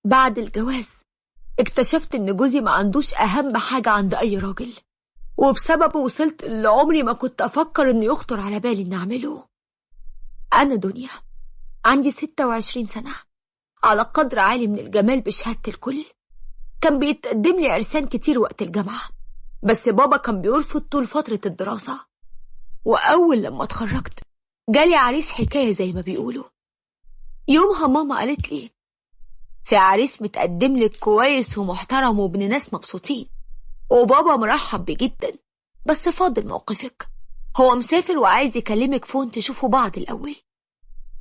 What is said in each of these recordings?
بعد الجواز اكتشفت إن جوزي ما عندوش أهم حاجة عند أي راجل، وبسببه وصلت اللي عمري ما كنت أفكر إنه يخطر على بالي إني أعمله. أنا دنيا، عندي 26 سنة، على قدر عالي من الجمال بشهادة الكل. كان بيتقدم لي عرسان كتير وقت الجامعة، بس بابا كان بيرفض طول فترة الدراسة. وأول لما اتخرجت جالي عريس حكاية زي ما بيقولوا. يومها ماما قالت لي في عريس متقدم لك كويس ومحترم وابن ناس مبسوطين، وبابا مرحب بيه جدا، بس فاضل موقفك، هو مسافر وعايز يكلمك فون تشوفوا بعض الأول.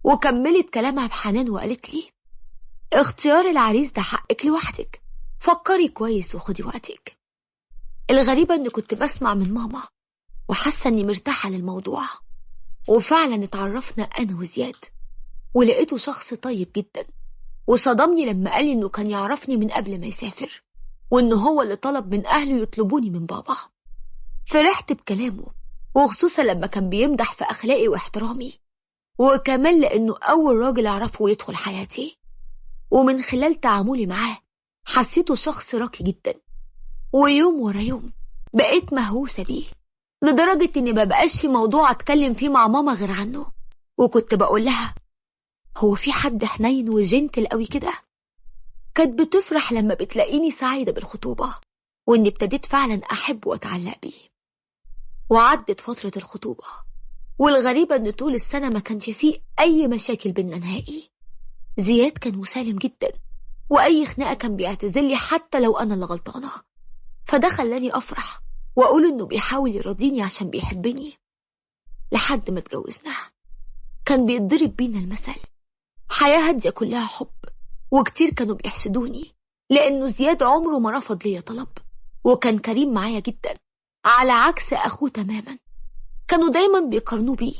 وكملت كلامها بحنان وقالت لي اختيار العريس ده حقك لوحدك، فكري كويس وخدي وقتك. الغريبة اني كنت بسمع من ماما وحاسة اني مرتاحة للموضوع، وفعلا اتعرفنا انا وزياد، ولقيته شخص طيب جدا، وصدمني لما قال لي انه كان يعرفني من قبل ما يسافر، وانه هو اللي طلب من اهله يطلبوني من بابا. فرحت بكلامه، وخصوصا لما كان بيمدح في اخلاقي واحترامي، وكمان لانه اول راجل اعرفه يدخل حياتي. ومن خلال تعاملي معاه حسيته شخص راقي جدا، ويوم ورا يوم بقيت مهووسة بيه، لدرجة اني مبقاش في موضوع اتكلم فيه مع ماما غير عنه. وكنت بقول لها هو في حد حنين وجنتل قوي كده؟ كانت بتفرح لما بتلاقيني سعيدة بالخطوبة، واني ابتديت فعلا احب واتعلق بيه. وعدت فترة الخطوبة، والغريبة ان طول السنة ما كانش فيه اي مشاكل بينا نهائي. زياد كان مسالم جدا، واي خناقة كان بيعتذرلي حتى لو انا اللي غلطانة، فده خلاني افرح واقول انه بيحاول يرضيني عشان بيحبني. لحد ما اتجوزنا كان بيتضرب بينا المثل، حياة هادية كلها حب، وكتير كانوا بيحسدوني لأنه زياد عمره ما رفض ليا طلب، وكان كريم معايا جدا على عكس أخوه تماما. كانوا دايما بيقارنوه بيه،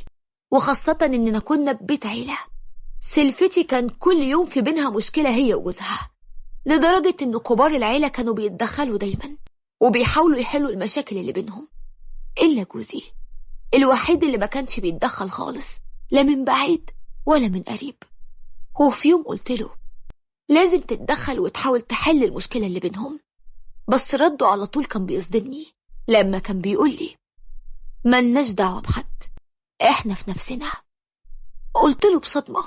وخاصة إننا كنا ببيت عيلة. سلفتي كان كل يوم في بينها مشكلة هي وجوزها، لدرجة إن كبار العيلة كانوا بيتدخلوا دايما وبيحاولوا يحلوا المشاكل اللي بينهم، إلا جوزي الوحيد اللي ما كانش بيتدخل خالص، لا من بعيد ولا من قريب. وفي يوم قلت له لازم تتدخل وتحاول تحل المشكلة اللي بينهم، بس رده على طول كان بيصدمني لما كان بيقول لي ملناش دعوة بحد، احنا في نفسنا. قلت له بصدمة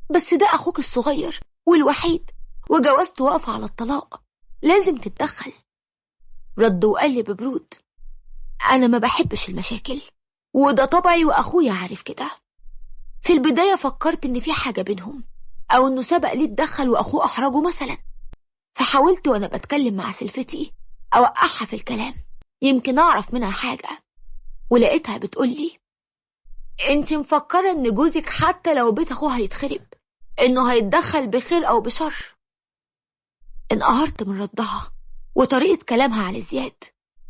بس ده أخوك الصغير والوحيد، وجوازته واقفة على الطلاق، لازم تتدخل. رد وقال لي ببرود أنا ما بحبش المشاكل، وده طبعي وأخويا عارف كده. في البداية فكرت إن في حاجة بينهم، أو إنه سبق ليه اتدخل وأخوه أحرجه مثلا، فحاولت وأنا بتكلم مع سلفتي أوقعها في الكلام يمكن أعرف منها حاجة، ولقيتها بتقولي أنت مفكرة إن جوزك حتى لو بيت أخوه هيتخرب إنه هيتدخل بخير أو بشر. انقهرت من ردها وطريقة كلامها على زياد،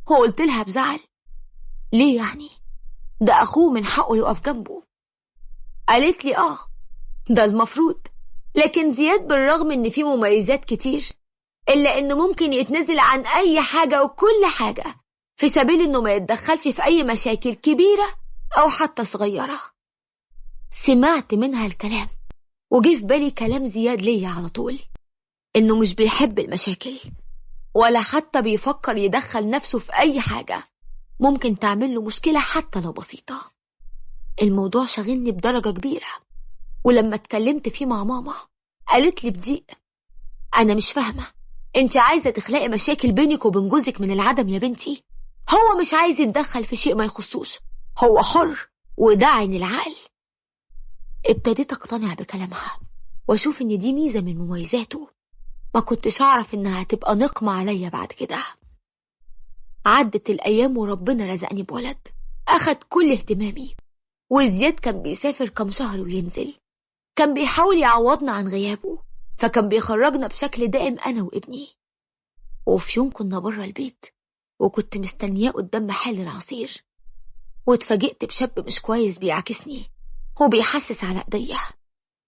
وقلت لها بزعل ليه يعني؟ ده أخوه من حقه يقف جنبه. قالت لي آه ده المفروض، لكن زياد بالرغم إن فيه مميزات كتير إلا إنه ممكن يتنزل عن أي حاجة وكل حاجة في سبيل إنه ما يتدخلش في أي مشاكل كبيرة أو حتى صغيرة. سمعت منها الكلام وجه في بالي كلام زياد ليا على طول، إنه مش بيحب المشاكل ولا حتى بيفكر يدخل نفسه في أي حاجة ممكن تعمل له مشكلة حتى لو بسيطة. الموضوع شغلني بدرجة كبيرة، ولما اتكلمت فيه مع ماما قالت لي بضيق أنا مش فاهمة، أنت عايزة تخلقي مشاكل بينك وبين جوزك من العدم يا بنتي؟ هو مش عايز يتدخل في شيء ما يخصوش، هو حر وده عين العقل. ابتديت أقتنع بكلامها وأشوف إن دي ميزة من مميزاته، ما كنتش أعرف إنها هتبقى نقمة عليا بعد كده. عدت الأيام وربنا رزقني بولد أخد كل اهتمامي، وزياد كان بيسافر كم شهر وينزل، كان بيحاول يعوضنا عن غيابه، فكان بيخرجنا بشكل دائم أنا وابني. وفي يوم كنا بره البيت وكنت مستنياه قدام محل العصير، واتفاجئت بشاب مش كويس بيعاكسني وبيحسس على ايديا.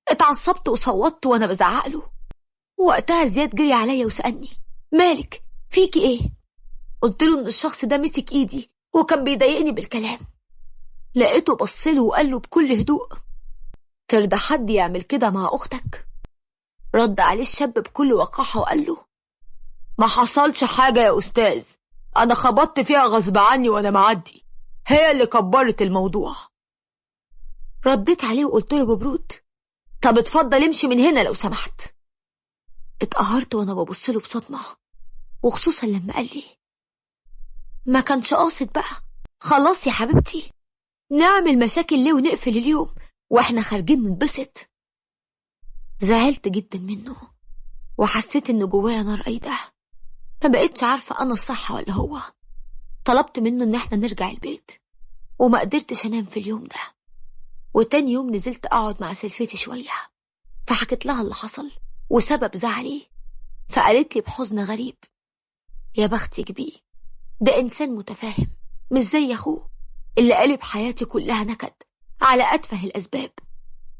اتعصبت وصوتت وانا بزعقله. وقتها زياد جري عليا وسألني مالك فيكي ايه؟ قلت له ان الشخص ده مسك ايدي وكان بيضايقني بالكلام. لقيته بصله وقال له بكل هدوء ترضى حد يعمل كده مع اختك؟ رد عليه الشاب بكل وقاحة وقال له: ما حصلش حاجة يا أستاذ، أنا خبطت فيها غصب عني وأنا معدي، هي اللي كبرت الموضوع. رديت عليه وقلت له ببرود: طب اتفضل امشي من هنا لو سمحت. اتقهرت وانا ببص له بصدمة، وخصوصا لما قال لي ما كانش قاصد بقى، خلاص يا حبيبتي نعمل مشاكل ليه ونقفل اليوم واحنا خارجين ننبسط. زعلت جدا منه وحسيت ان جوايا نار قايدة، ما بقتش عارفة انا الصح ولا هو. طلبت منه ان احنا نرجع البيت وما قدرتش انام في اليوم ده. وتاني يوم نزلت اقعد مع سلفتي شوية، فحكت لها اللي حصل وسبب زعلي. فقالت لي بحزن غريب: يا بختك بيه، ده إنسان متفاهم مش زي أخوه اللي قلب حياتي كلها نكد على أتفه الأسباب.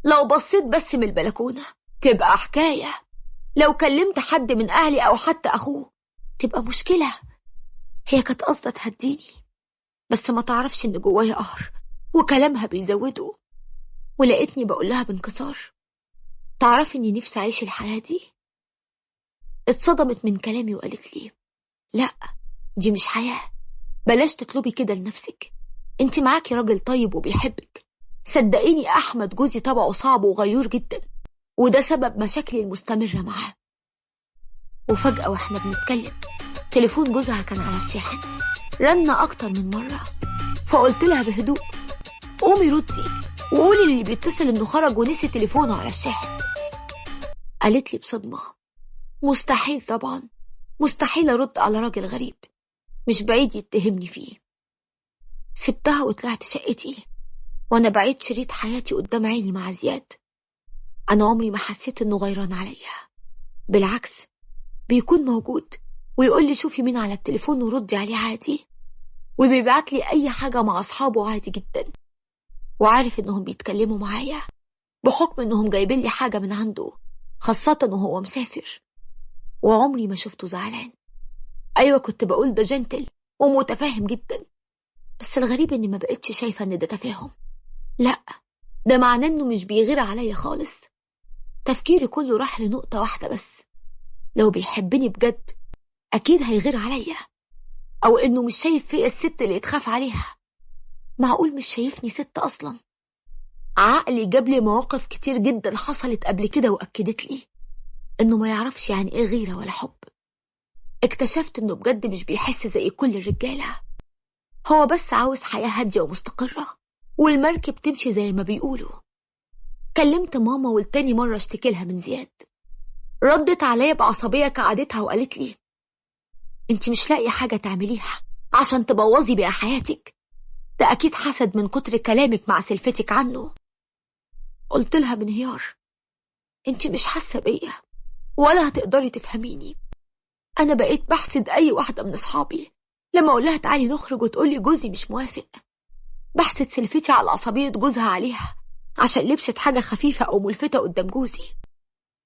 لو بصيت بس من البلكونة تبقى حكاية، لو كلمت حد من أهلي أو حتى أخوه تبقى مشكلة. هي كانت قصدها تهديني، بس ما تعرفش إن جوايا قهر وكلامها بيزوده. ولقيتني بقولها بانكسار: تعرفي إني نفسي أعيش الحياة دي؟ اتصدمت من كلامي وقالت لي: لا دي مش حياة، بلاش تطلبي كده لنفسك، انت معاكي راجل طيب وبيحبك. صدقيني أحمد جوزي طبعه صعب وغيور جدا، وده سبب مشاكلي المستمرة معاه. وفجأة واحنا بنتكلم تليفون جوزها كان على الشاحن، رن أكتر من مرة. فقلت لها بهدوء: قومي ردي وقولي للي بيتصل إنه خرج ونسي تليفونه على الشاحن. قالت لي بصدمة: مستحيل طبعا، مستحيل أرد على راجل غريب، مش بعيد يتهمني فيه. سبتها وطلعت شقتي وأنا بعيد شريط حياتي قدام عيني مع زياد. أنا عمري ما حسيت إنه غيران عليا، بالعكس بيكون موجود ويقول لي شوفي مين على التليفون وردي عليه عادي، وبيبعت لي أي حاجة مع أصحابه عادي جدا، وعارف إنهم بيتكلموا معايا بحكم إنهم جايبين لي حاجة من عنده، خاصة وهو مسافر. وعمري ما شفته زعلان. أيوة كنت بقول ده جنتل ومتفاهم جدا، بس الغريب إني ما بقتش شايفة إن ده تفاهم، لأ ده معناه إنه مش بيغير عليا خالص. تفكيري كله راح لنقطة واحدة بس، لو بيحبني بجد أكيد هيغير عليا، أو إنه مش شايف فيا الست اللي يتخاف عليها. معقول مش شايفني ست أصلا؟ عقلي جاب لي مواقف كتير جدا حصلت قبل كده وأكدت لي إنه ما يعرفش يعني إيه غيرة ولا حب. اكتشفت إنه بجد مش بيحس زي كل الرجالة، هو بس عاوز حياة هادية ومستقرة والمركب تمشي زي ما بيقولوا. كلمت ماما والتاني مرة اشتكي لها من زياد. ردت عليا بعصبية كعادتها وقالت لي: انت مش لاقي حاجة تعمليها عشان تبوظي بيها حياتك، ده أكيد حسد من كتر كلامك مع سلفتك عنه. قلت لها بانهيار: انت مش حاسة بيا ولا هتقدري تفهميني، أنا بقيت بحسد أي واحدة من أصحابي لما أقول لها تعالي نخرج وتقولي جوزي مش موافق. بحسد سلفتي على عصبية جوزها عليها عشان لبست حاجة خفيفة أو ملفتة قدام جوزي،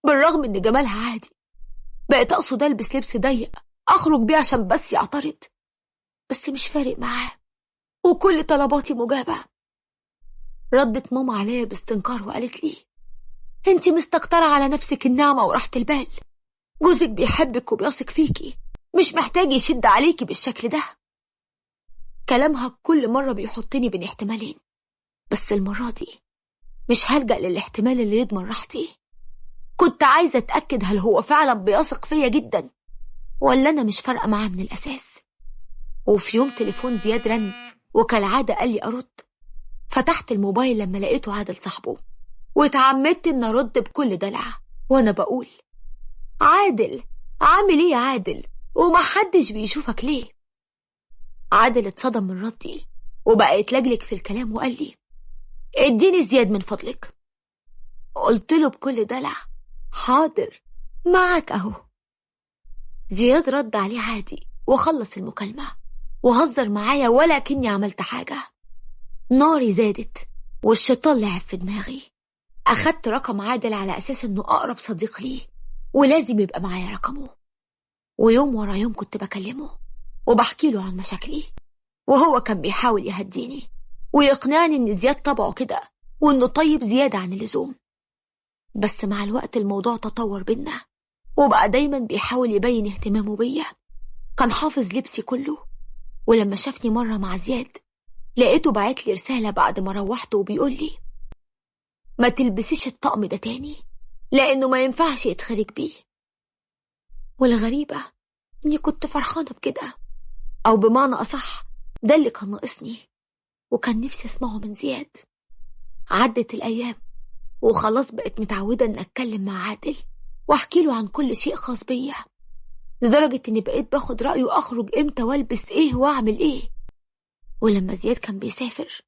بالرغم إن جمالها عادي. بقيت أقصد ألبس لبس ضيق أخرج بيه عشان بس يعترض، بس مش فارق معاه وكل طلباتي مجابة. ردت ماما عليا باستنكار وقالت لي: انتي مستكترة على نفسك النعمة وراحة البال، جوزك بيحبك وبيثق فيكي، مش محتاج يشد عليكي بالشكل ده. كلامها كل مرة بيحطني بين احتمالين، بس المرة دي مش هلجأ للاحتمال اللي يضمن راحتي. كنت عايزة أتأكد هل هو فعلا بيثق فيا جدا ولا أنا مش فارقة معاه من الأساس. وفي يوم تليفون زياد رن وكالعادة قال لي أرد. فتحت الموبايل لما لقيته عادل صاحبه، واتعمدت إن أرد بكل دلع وأنا بقول: عادل عامل إيه يا عادل ومحدش بيشوفك ليه؟ عادل اتصدم من ردي وبقى يتلجلج في الكلام وقال لي: اديني زياد من فضلك. قلت له بكل دلع: حاضر معك اهو. زياد رد عليه عادي وخلص المكالمة وهزر معايا ولا كني عملت حاجة. ناري زادت والشيطان لعب في دماغي. أخدت رقم عادل على أساس أنه أقرب صديق ليه ولازم يبقى معايا رقمه. ويوم ورا يوم كنت بكلمه وبحكي له عن مشاكلي، وهو كان بيحاول يهديني ويقنعني إن زياد طبعه كده وإنه طيب زيادة عن اللزوم. بس مع الوقت الموضوع تطور بينا، وبقى دايما بيحاول يبين اهتمامه بيا. كان حافظ لبسي كله، ولما شافني مرة مع زياد لقيته بعت لي رسالة بعد ما روحت وبيقول لي ما تلبسيش الطقم ده تاني لأنه ما ينفعش يتخرج بيه. والغريبة إني كنت فرحانة بكده، أو بمعنى أصح ده اللي كان ناقصني وكان نفسي أسمعه من زياد. عدت الأيام وخلاص بقت متعودة إن أتكلم مع عادل وأحكي له عن كل شيء خاص بيا، لدرجة إني بقيت باخد رأيه أخرج إمتى وألبس إيه وأعمل إيه. ولما زياد كان بيسافر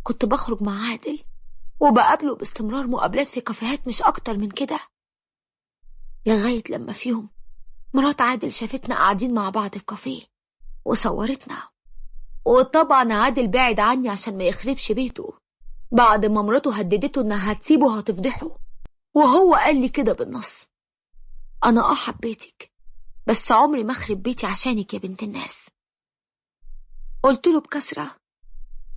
كنت بخرج مع عادل وبقابله باستمرار مقابلات في كافيهات مش أكتر من كده، لغاية لما في يوم مرات عادل شافتنا قاعدين مع بعض في كافيه وصورتنا. وطبعا عادل بعد عني عشان ما يخربش بيته بعد ما مراته هددته انها هتسيبه هتفضحه، وهو قال لي كده بالنص: انا حبيتك بس عمري ما اخرب بيتي عشانك يا بنت الناس. قلت له بكسرة: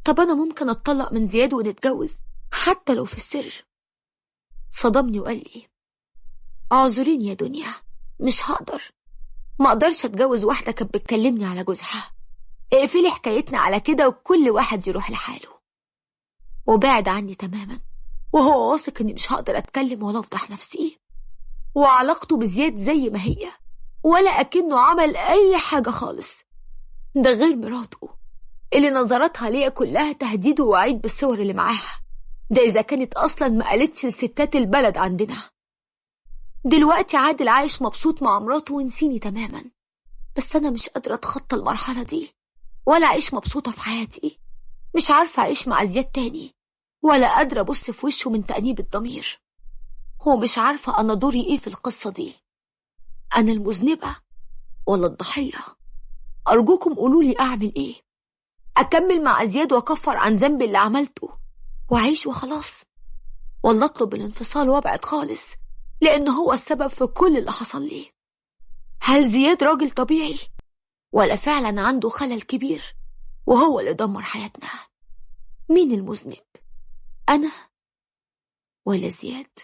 طب انا ممكن اتطلق من زياد ونتجوز حتى لو في السر. صدمني وقال لي: اعذريني يا دنيا، مش هقدر، ما اقدرش اتجوز واحدة كانت بتكلمني على جوزها. اقفلي حكايتنا على كده وكل واحد يروح لحاله. وبعد عني تماما وهو واثق اني مش هقدر اتكلم ولا افضح نفسي، وعلاقته بزياد زي ما هي ولا اكنه عمل اي حاجة خالص. ده غير مراته اللي نظراتها ليا كلها تهديد ووعيد بالصور اللي معاها، ده اذا كانت اصلا ما قالتش لستات البلد عندنا. دلوقتي عادل عايش مبسوط مع مراته ونسيني تماما، بس انا مش قادرة اتخطى المرحلة دي ولا اعيش مبسوطة في حياتي. مش عارفه اعيش مع زياد تاني ولا قادرة ابص في وشه من تأنيب الضمير. هو مش عارفه انا دوري ايه في القصة دي، انا المذنبه ولا الضحية؟ ارجوكم قولولي اعمل ايه. اكمل مع زياد واكفر عن ذنبي اللي عملته واعيش وخلاص، ولا اطلب الانفصال وابعد خالص لأنه هو السبب في كل اللي حصل لي؟ هل زياد راجل طبيعي ولا فعلا عنده خلل كبير وهو اللي دمر حياتنا؟ مين المذنب، أنا ولا زياد؟